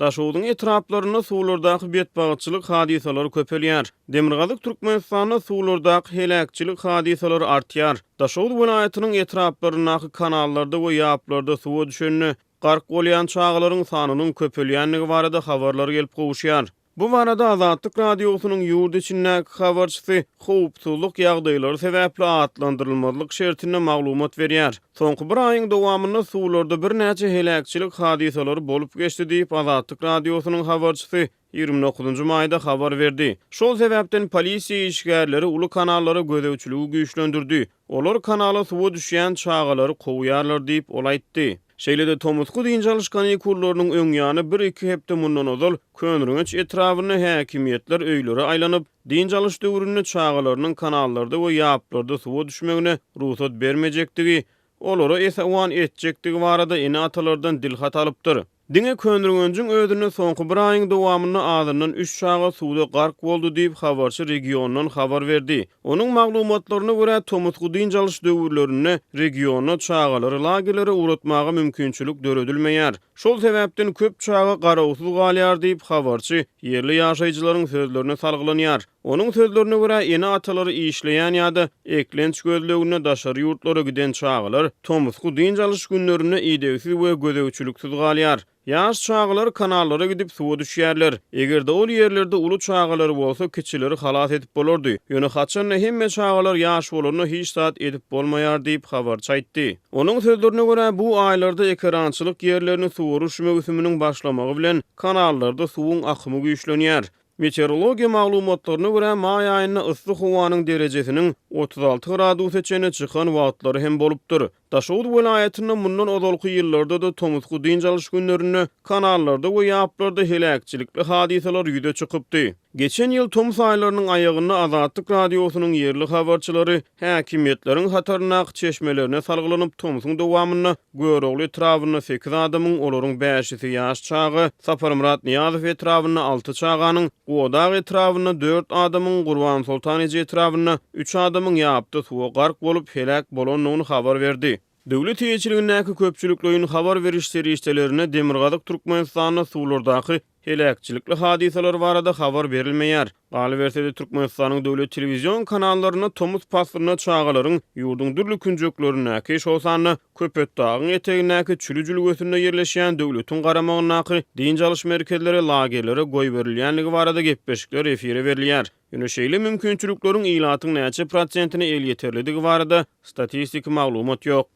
Daşogzuň etraplarynda suwlardaky betbagtçylyk hadysalary köpelýär. Demirgazyk Türkmenistanda suwlardaky heläkçilik hadysalary artýar. Daşoguz welaýatynyň etraplaryndaky kanallarda we ýaplarda suwa düşende gark bolýan çagalaryň sanynyň köpelýändigi barada habarlar gelip gowuşýar. Bu barada Azatlyk Radiosynyň ýurt içindäki habarçysy howpsuzlyk ýagdaýlary sebäpli atlandyrylmazlyk şertinde maglumat berýär. Soňky bir aýyň dowamynda suwlarda birnäçe heläkçilik hadysalary bolup geçdi diýip, Azatlyk Radiosynyň habarçysy 29 maýda habar berdi. Şol sebäpden polisiýa işgärleri uly kanallara gözegçiligi güýçlendirdi. Olar kanala suwa düşýän çagalary kowýarlar diýip, ol aýtdy. Şeýle-de tomusky dynç alyş kanikullarynyň öň ýany bir-iki hepde mundan ozal Köneürgenç etrabynda häkimiýetler öýlere aýlanyp, dynç alyş döwründe çagalarynyň kanallarda we ýaplarda suwa düşmegine rugsat bermejekdigi, olara esewan etjekdigi barada ene-atalardan dilhat alypdyr. Diňe Köneürgenjiň özünde soňky bir aýyň dowamynda azyndan üç çaga suwda gark boldy diýip, habarçy regiondan habar berdi. Onuň maglumatlaryna görä, tomusky dynç alyş döwürlerinde regionda çagalary lagerlere ugratmaga mümkinçilik döredilmeýär. Şol sebäpden köp çaga garawsyz galýar diýip, habarçy ýerli ýaşaýjylaryň sözlerine salgylanýar. Onuň sözlerine görä, ene-atalary işleýän ýa-da eklenç gözleginde daşary ýurtlara giden çagalar tomusky dynç alyş günlerinde idegsiz we gözegçiliksiz galýar. Ýaş çagalar kanallara gidip suwa düşýärler. Eger-de ol ýerlerde uly çagalar bolsa, kiçileri halas edip bolardy. Ýöne haçan-da hemme çagalar ýaş bolanda hiç zat edip bolmaýar diýip, habarçy aýtdy. Onuň sözlerine görä, bu aýlarda ekerançylyk ýerlerini suwaryş möwsüminiň başlamagy bilen kanallarda suwuň akymy güýçlenýär. Meteorologiýa maglumatlaryna görä, maý aýynda yssy howanyň derejesiniň 36 gradusa çenli çykan wagtlary hem bolupdyr. Daşoguz welaýatynda mundan ozalky ýyllarda-da tomusky dynç alyş günlerinde kanallarda we ýaplarda heläkçilikli hadysalar ýüze çykypdy. Geçen ýyl tomus aýlarynyň aýagynda Azatlyk Radiosynyň ýerli habarçylary häkimiýetleriň hataryndaky çeşmelerine salgylanyp, tomsuň dowamynda Görogly etrabynda sekiz adamyň, olaryň bäşisi ýaş çaga, Saparmyrat Nyýazow etrabynda alty çaganyň, Gubadag etrabynda dört adamyň, Gurbansoltan eje etrabynda üç adamyň ýapda suwa gark bolup, heläk bolandygyny habar berdi. Döwlet eýeçiligindäki köpçülikleýin habar beriş serişdelerinde Demirgazyk Türkmenistanda suwlardaky Heläkçilikli hadysalar barada habar berilmeýär. Galyberse-de, Türkmenistanyň döwlet telewizion kanallarynda tomus paslynda çagalaryň ýurduň dürli künjeklerindäki, şol sanda Köpetdagyň etegindäki Çüli jülgesinde ýerleşýän döwletiň garamagyndaky dynç alyş merkezlere, lagerlere goýberilýändigi barada gepleşikler efire berilýär. Ýöne şeýle mümkinçilikleriň ilatyň näçe prosentine elýeterlidigi barada statistiki maglumat ýok.